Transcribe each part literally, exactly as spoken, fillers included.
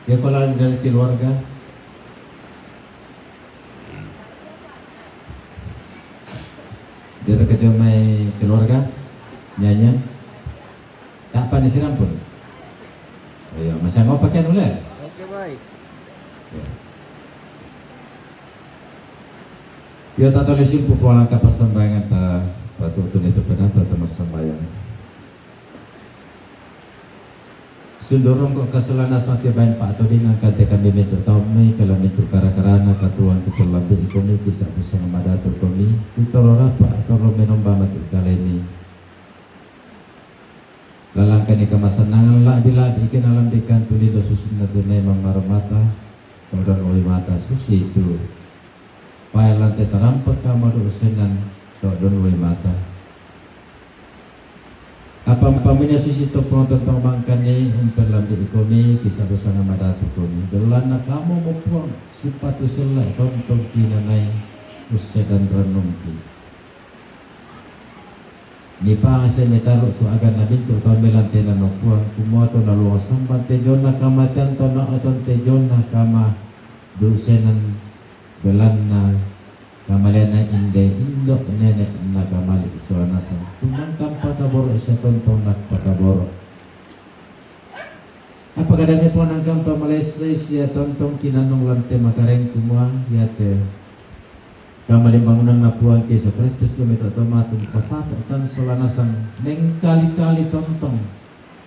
Dia ko lalu dari keluarga. Dia ko jo mai keluarga. Nyanyian. Tak apa ni siram pun. Ayo, masa ngau pakai dulu. Oke, baik. Ya. Yo, tatolisimpuu puang langkah pasambayangan ta, patuutun itu penata ta masambayang. Sundurung ko kasolanasan ti bain pa'todingan kate kami mintu' taummi, kala mintu' kara-karana katuoan tu tollambi' komi, kisa' busang madatu komi, tu tororapa' torro menomba mati' kalemi. Lalangkani kamasannangan la'bi-la'bi kinalambikan tu lindo susinna tu memang marmata, todon uwi mata susitu. Payalan te tarampek kama du'usenan, todon uwi mata. Apa-apa mina susitu pong tontong bangkani, umpellambi' komi, kisa' busang madatu komi. Belanna kamu mo Puang, sipatu selle' tontong kinanai, ussedan rannungki. Nipangase mitaru' tu aganna mintu' tau melantena no Puang, kumua to naluang samban te jonna kamatean to na'oton te jonna kama du'usenan, belanna kamalianna inde indo' nene' nakamali' sola nasang. Tumangkan pakaboro' sia tontong nakpakaboro'. Apa kadanna Puang nangkampa malessai sia tontong kinannung lan te makareng kumua, iate kamalimbangunanna Puang Yesu Kristus tu mito' to matu papato'kan sola nasang nengkali-kali tontong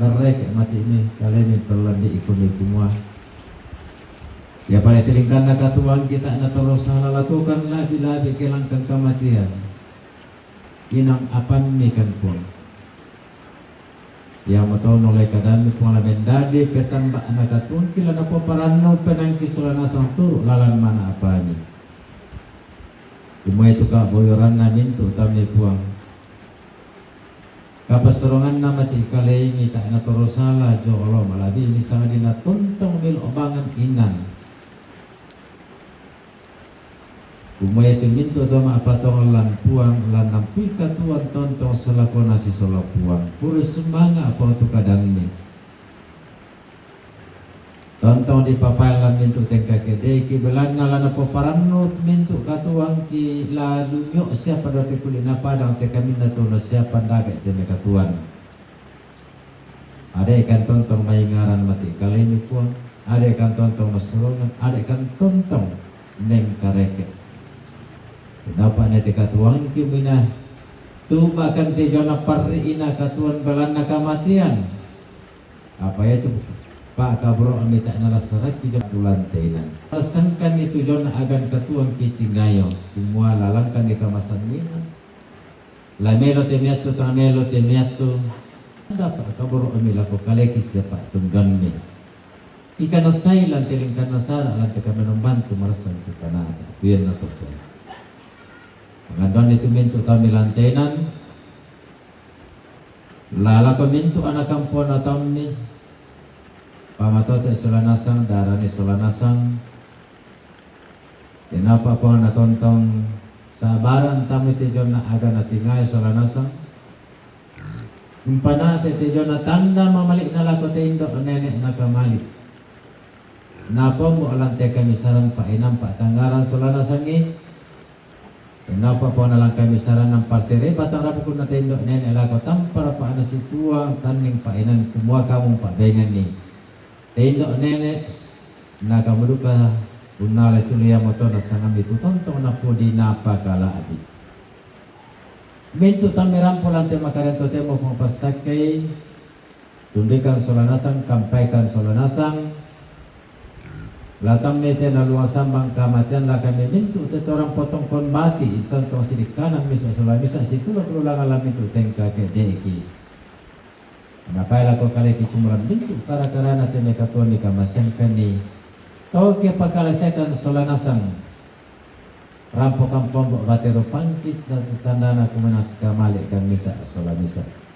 narreke' mati'mi kalemi pellambi'i komi kumua. Ia pale tilingkanna katuoangki ta' natorosala lakukan la'bi-la'bi ke langkang kamatian. Inang apammi kan Puang. Iamoto nolai kadammi Puang la mendadi petamba'na katuoangki la napoparannu penaangki sola nasang turu' lalan mana apami. Kumua itu kaboyoranna mintu' tammi Puang. Kapassuronganna mati' kalemi ta' natorosala jolo mala'bi'mi sangadinna tontong melo' bangan inan. Kumua itu mintu' to ma'patongan lan Puang, lan nampui katuoan tontong salakona sisola Puang. Puru sumanga' Puang tu kadammi. Tontong dipapayan lan mintu' tengka ke'de'ki, belanna la napoparannu mintu' katuoangki la dumio' sia padati kuli'na padang te kaminna tu na sia pandake' te mai katuoan. Ade'kan tontong maingaran mati' kalemi Puang, ade'kan tontong massurongan, ade'kan tontong mengkareke'. Kenapa ne te katuoangki mina tu bahkan te jona parri'ina katuoan belanna kamatian. Apa itu pa'kaboro'mi ta' nalassarakki jona bulan te inan. Sangkanni tu jona agan katuoangki tingayo, kumua lalangkanni kamasanningan. La melo te miattu, ta' melo te miattu. Dapa' kaboro'mi lako kaleki sia pa'tundanni. Ikanasai lan te lingkanna sara' lan te kamenombantu marassan tu kanata. Kuianna totto. Pangandoanni tu mintu' tau milantenan. Lalako mintu' ana' kampona taummi, pamatote' sola nasang, darani sola nasang, tenapa Puang natontong sabaran taummi te jonna aga natingai sola nasang, umpanate te jonna tanda mamali'na lako te indo' nene' nakamali'. Napombo' lan te kamisaran pa'inampa' tanggaran sola nasangngi, Tenapa Puang nalangkami saranang pasere batang rapukunna te indo' nene' lako tampa rapa'na situang tanning pa'inan kumua kamu pa'benganni. Te indo' nene' na kamu duka unnalai sulu iamoto nasangammi tu tontong napudi napakala'bi. Mintu' tammerampo lan te makarento temo Puang passakkei, Tundikan sola nasang, kampaikan sola nasang. La tamme te naluang sambang kamatean la kami mintu' te torang potongkon bati', intong tong sidi' kanan misa' sola misa' situlu-tululangan la mintu' tengka ke'de'ki. Napae lako kaleki kumua la mintu' kara-karana te mai katuoanni kamaseangkanni. Toke pakalasekan sola nasang. Rampokan pombo' bateru pangkit dan tandana kumua nasikamali' kan misa' sola misa'.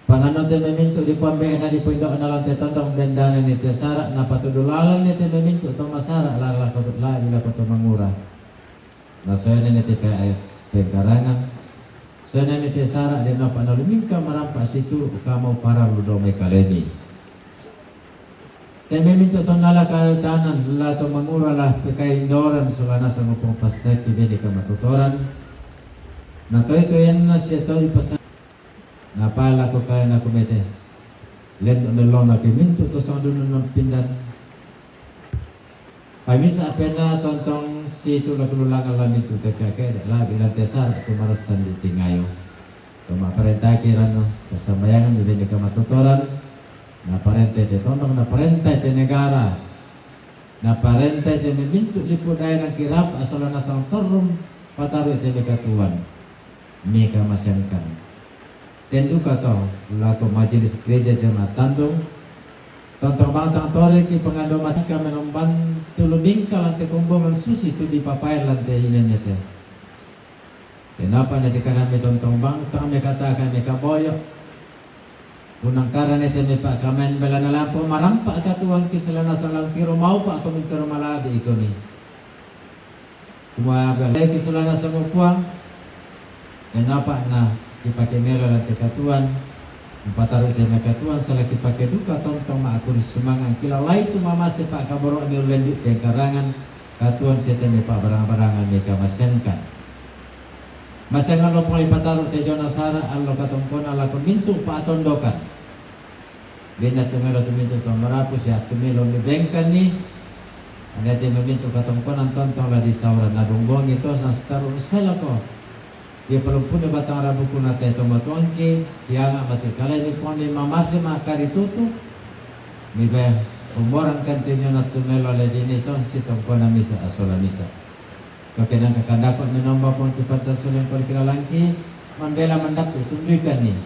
Pangannon te memintu' dipoambe'na dipoindo'na lan te tondong bendana ni te sara', napatudu lalan ni te memintu' to masara' lako, la'bi lako to mangura. Nasoena ni te pe-, pengkarangan, soena ni te sara' den napa nalumingka marampa' situru' kamau parallu dao mai kalemi. Te memintu to nala kaltanan, la to mangura la pekaindoran solana sango pong pasaki bene kamatotoran. Na toy toyan na siya toy pasa-, na pala ko kaya na kumete. Len melona ke mintu to sang dunu nang pindan. Pamisa apena tontong si tula kululangan la mintu te kake, la bilang tesar, tu marasan di tingayo. Tuma parentaki rano, kasambayangan di bene kamatotoran. Na parente te tontong, na parente te negara. Na parente te memintu lipu daya nang kirap asal na sang torum pataru te mekatuan. Meka masengkan. Tenduka to, lako majelis gereja jemaat tandung. Tontong bangtang tore ki pangando matika menomban tulu bingka lante kombongan susi tu di papai lante inenete. Kenapa nanti kana me tontong bangtang me kata kami kaboyo. Kunang karane te me pa kamen bela na lampo marampa katuang ki selana salang kiro mau pa ako mintero malabi ikoni. Kuma bela ki selana sango puang. Kenapa na kipake mela lante katuan. Empataru te me katuan sala kipake duka tontong ma akur semangan kilalai tu mamase pa kaboro ni ulendu te karangan. Katuan sete me pa barang-barangan me kamasenkan. Masengan lo pong ipataru te jona sara allo katongkona lako mintu pa atondokan. Bina tumelo tumintu to marapu siya tumelo mi bengkan ni. Ane te memintu katongkonan tontong la di saura na dongbongi to na sitaru selako. Dia pelumpune batang rabu kuna te to matuangki, dia nga mati kalai mi poni mamase ma kari tutu. Mi be umorang kantinyo na tumelo le dini to si tongkona misa asola misa. Kakenang kakandakot menomba pon kipata suling pon kilalangki, mambela mandaptu tunduikan ni.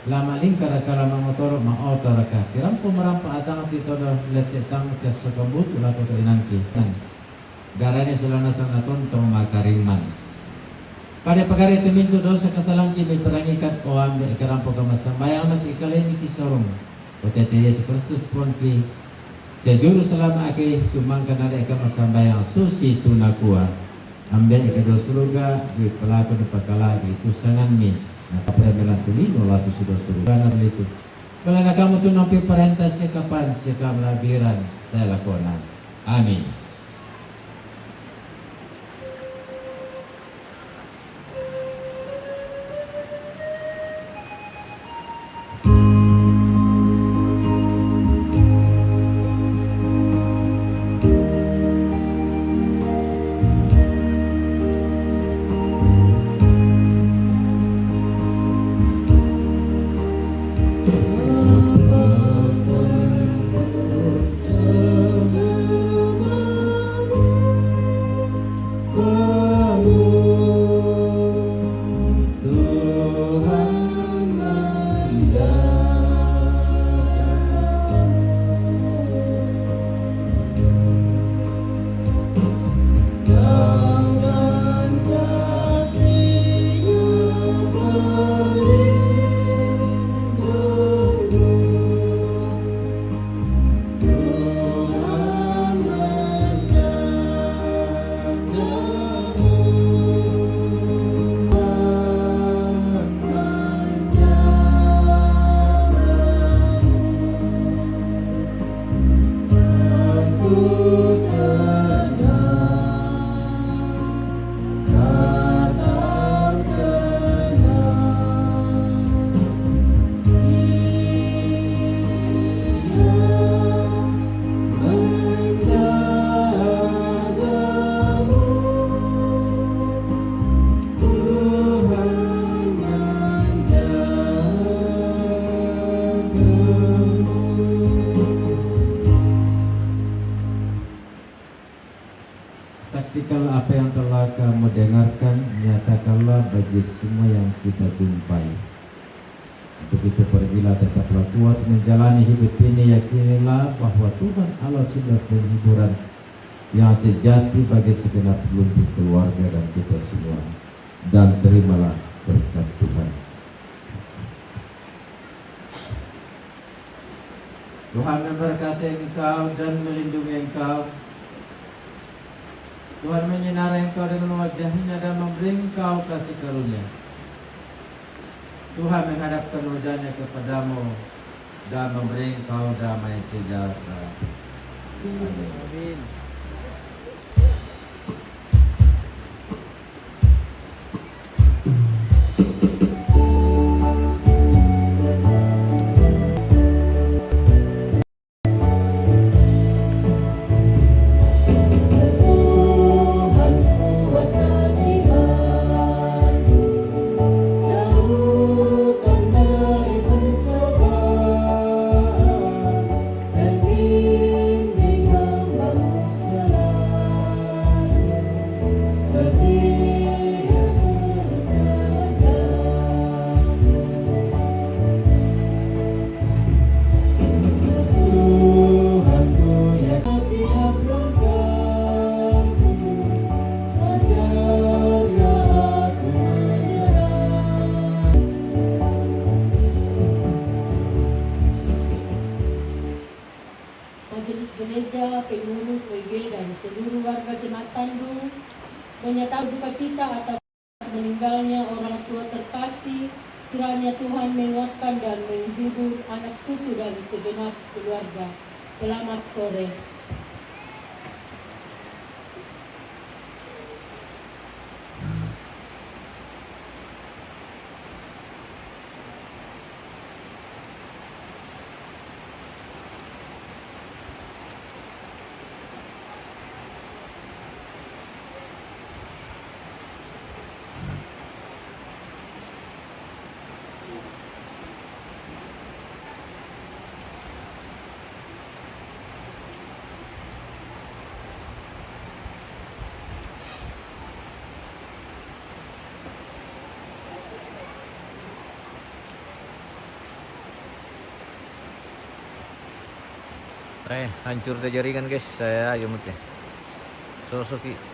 Lama lingkar ka lama motoro ma otor ka. Kirampu marampa atang ti todo lete tang tes sokombutu lako to inangki. Garani sulana sana tontong ma karingman. Pada pagari tumintu dosa kasalangki mi perangikat o ambe kirampu kamasambayang mati kaleni kisarung. Otete Yesus Kristus pon ki, sejuru selama ake tumangkan ada eka masambayang susi tunakua. Ambe eka do suruga, di pelaku di pakala, di kusangan mi. Na kapre melan tulino la susi do suruga, na belitu. Bela na kamu tu nampi parenta sekapan, sekam labiran, selakona. Amin. Saksikanlah apa yang telah kamu dengarkan, nyatakanlah bagi semua yang kita jumpai. Begitu pergilah, tetaplah kuat menjalani hidup ini, yakinilah bahwa Tuhan Allah sudah penghiburan yang sejati bagi segenap lumpuh keluarga dan kita semua. Dan terimalah berkat Tuhan. Tuhan memberkati engkau dan melindungi engkau. Tuhan menyinari engkau dengan wajah-Nya dan memberi engkau kasih karunia. Tuhan menghadapkan wajah-Nya kepadamu dan memberi engkau damai sejahtera. Amin. Majelis Gereja, pengurus W G, dan seluruh warga Jemaat Tandung menyatakan duka cita atas meninggalnya orang tua terkasih. Kiranya Tuhan menguatkan dan menghibur anak cucu dan segenap keluarga. Selamat sore. Eh, hancur teh jaringan, guys. Saya aja mute. Sosok ki.